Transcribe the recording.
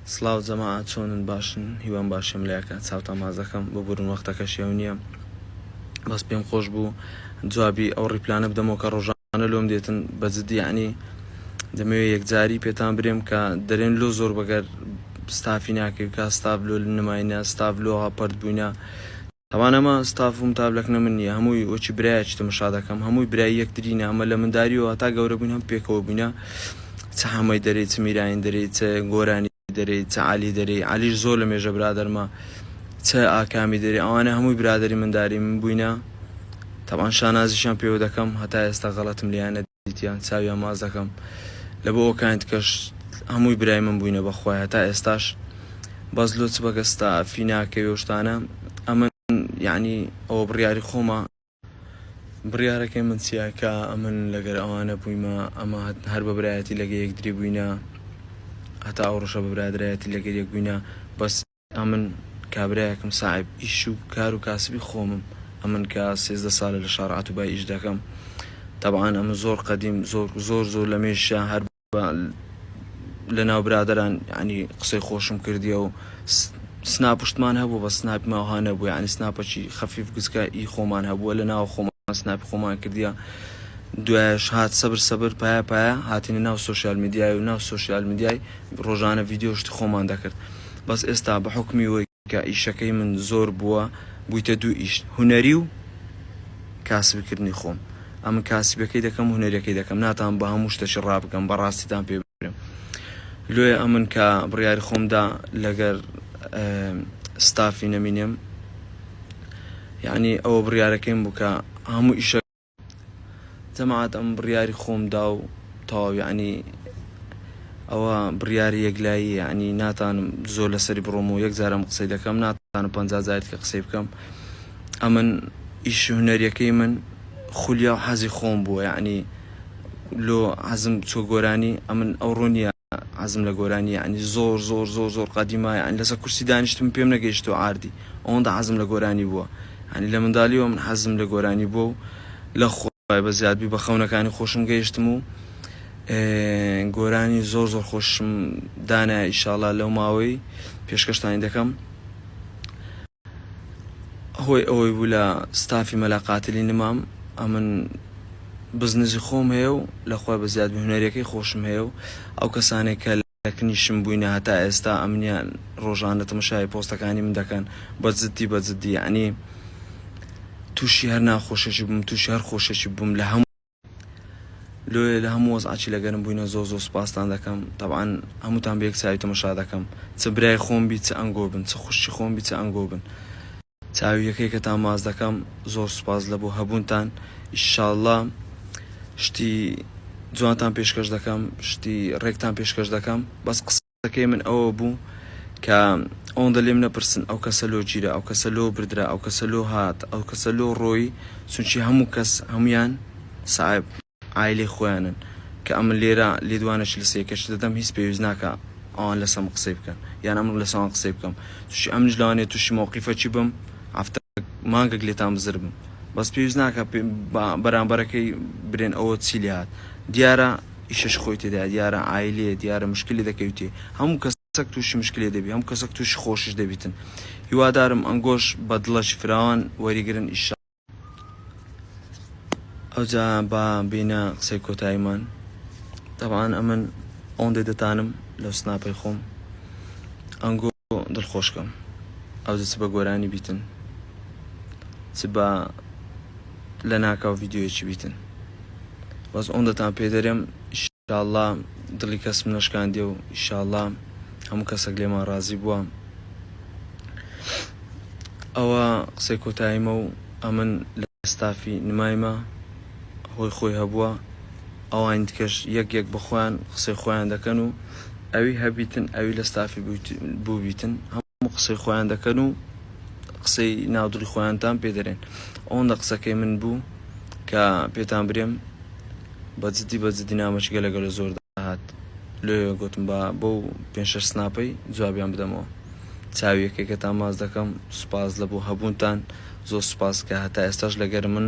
سڵاو جەماعەت چۆنن باشن هیوام باشیم لایەکە چاوتان ماچ دەکەم ببورن وەختەکە شێو نییە بەس پێم خۆش بوو جوابی ئەو reply انە بدەمەوە کە ڕۆژانە لۆم دێتن بە جدی یعنی دەمەوێت یەکجاری پێتان برێم کە دەرێن لۆ زۆر بەگەر ستافی ناکەی کا ستاف لۆ نماینە ستاف لۆ پەرت بووینە تەبان ئەمە ستاف و متاف لەکنە من نیە هەمووی وەکی برایەکی تەمەشا دەکەم هەمووی برای یەکترینە ئەمە لە منداریەوە هەتا گەورە بووین هەم پێکەوە بووینە چ حەمەی دەرێی چ میراین دەرێی چ گۆرانی دەرێی چ عەلی دەرێی عەلیش زۆر لە مێژە برادەرمە چ ئاکامی دەرێ ئەوانە هەمووی برادەری منداری من بووینە تەبان شانازیشیان پێوە دەکەم هەتا ئێستا غەڵەتم لێیان نەدیتیان چاویان ماچ دەکەم لە بۆ ئەوکانی تکەش هەمووی برای من بووینە بەخوای هەتا ئێستاش بەس لۆ چ بەگە ستافی ناکەوێ و شتانە ئەمن یعنی ئەوە بڕیاری خۆمە بڕیارەکەی من چییە کە ئەمن لەگەر ئەوانە بوویمە ئەمە هەر بە برایەتی لەگە یەکتری بووینە هەتا ئەو ڕۆژە بە برادرایەتی لەگەر یەک بووینە بەس ئەمن کابرایەکم ساحێب ئیش و کار و کاسبی خۆمم ئەمن کە 13 سالە لە شار عەتوبای ئیش دەکەم تەبعەن ئەمن زۆر قەدیم زۆر زۆر زۆر لە مێژە هەر لە ناو برادەران یعنی قسەی خۆشم کردیە و سناپشتمان هەبوو بە سناپی ماوها نەبوو یعنی سناپەکی خەفیف گچکە ئی خۆمان هەبووە لە ناو خۆمان سناپی خۆمان کردیە دوایش هات سەبر سەبر پایە پایە هاتینە ناو social media ی و ناو social media ی ڕۆژانە ڤیدیۆ شتی خۆمان دەکرد بەس ئێستا بە حوکمی وەی کە ئیشەکەی من زۆر بووە بوویتە دوو ئیش هونەری و کاسبی کردنی خۆم ئەمن کاسبەکەی دەکەم هونەریەکەی دەکەم ناتان بە هەموو شتەکی ڕابگەم بە ڕاستیتان پێ برێم لۆیە ئەمن کە بڕیاری خۆمدا لەگەر ستافی نەمینێم یعنی ئەوە بڕیارەکەیم بوو کە هەموو ئیشە جەماعەت ئەم بڕیاری خۆم دا و تەواو یەعنی ئەوە بڕیاری یەکلایی یەعنی ناتانم زۆر لەسەری بڕۆم و یەک جار ئەم قسەی دەکەم ناتانم 50 جاری کە قسەی بکەم ئەمن ئیش هونەریەکەی من خولیا و حەزی خۆم بووە یەعنی لۆ حەزم چۆ گۆرانی ئەمن ئەو ڕۆ نییە حەزم لە گۆرانی یەعنی زۆر زۆر زۆر زۆر قەدیمە یەعنی لەسەر کورسی دانیشتم پێم نەگەیشتووە عاردی ئەوەندە حەزم لە گۆرانی بووە یەعنی لە مندالیەوە من حەزم لە گۆرانی بووە و لە خوای بە زیاد بی بە خەونەکانی خۆشم گەیشتم و گۆرانی زۆر زۆر خۆشم دانا ئیشاڵا لەو ماوەی پێشکەشتانی دەکەم هۆی ئەوەی بوو لە ستافی مەلا قاتلی نمام ئەمن بزنزی خۆم هەیە و لە خۆی بە زیاد هونەریەکەی خۆشم هەیە و ئەو کەسانێک کە لە کنیشم بووینە هەتا ئێستا ئەمنیان ڕۆژانە تەمەشای پۆستەکانی من دەکەن بە جدی بە جدی یعنی تووشی هەر ناخۆشێکی بووم تووشی هەر خۆشێکی بووم لە هەموو لۆیە لە هەموو وەزعەکی لەگەرم بووینە زۆر زۆر سوپاستان دەکەم تەبعەن هەمووتان بە یەک چاوی تەمەشا دەکەم چ برای خۆم بی چ ئەنگۆ بن چ خوشکی خۆم بی چ ئەنگۆ بن چاوی یەکەیەکەتان ماچ دەکەم زۆر سوپاس لە بۆ هەبوونتان ئیشاڵڵا شتی جوانتان پێشکەش دەکەم شتی ڕێکتان پێشکەش دەکەم بەس قسەکەی من ئەوە بوو کە ئەوەندە لێم نەپرسن ئەو کەسە لۆ گیرا ئەو کەسە لۆ بردرا ئەو کەسە لۆ هات ئەو کەسە لۆ ڕۆی چونکی هەموو کەس هەمویان ساحب عایلەی خۆیانن کە ئەمن لێرە لێدوانێکی لەسەر یەکەش دەدەم هیچ پێویست ناکا ئەوان لەسەم قسەی بکەن یان ئەمن لەسەوان قسەی بکەم چونکی ئەمنیش لەوانەیە تووشی مەوقیفەکی بم هەفتە مانگێک لێتان بزر بم بەس پێویست ناکا بەرامبەرەکەی برێن ئەوە چی لێ هات دیارە ئیشەش خۆی تێدا دیارە عایلەیە دیارە مشکلی دەکەوتێ هەموو کەسەک تووشی مشکلێ دەبی هەموو کەسەک تووشی خۆشیش دەبیتن هیوادارم ئەنگۆش بە دڵەکی فراوان وەریگرن ئیشا ئەوجا با بینە قسەی کۆتاییمان تەبعەن ئەمن ئەوەندەی دەتانم لەو سناپەی خۆم ئەنگۆ دڵخۆشکەم ئەوجە چ بە گۆرانی بیتن چ بە لە ناکاو ڤیدیۆیەکی بیتن بەس ئەوەندەتان پێ دەرێم ئیشاڵڵا دڵی کەسم نەشکاندێ و ئیشاڵڵا هەموو کەسێک لێمان ڕازی بووە ئەوە قسەی کۆتاییمە و ئەمن لە ستافی نمایمە هۆی خۆی هەبووە ئەوانی دیکەش یەک یەک بە خۆیان قسەی خۆیان دەکەن و ئەوی هەبیتن ئەوی لە ستافی بووبیتن هەموو قسەی خۆیان دەکەن و قسەی ناو دڵی خۆیانتان پێ دەرێن ئەوەندە قسەکەی من بوو کە پێتان برێم بە جدی بە جدی نامەچ گەلە گەلە زۆر داهات لێ گوتم بە بەو پێ شەش سناپەی جوابیان بدەمەوە چاویەکێکەتان ماچ دەکەم سوپاس لە بۆ هەبوونتان زۆر سوپاس کە هەتا ئێستاش لەگەر من.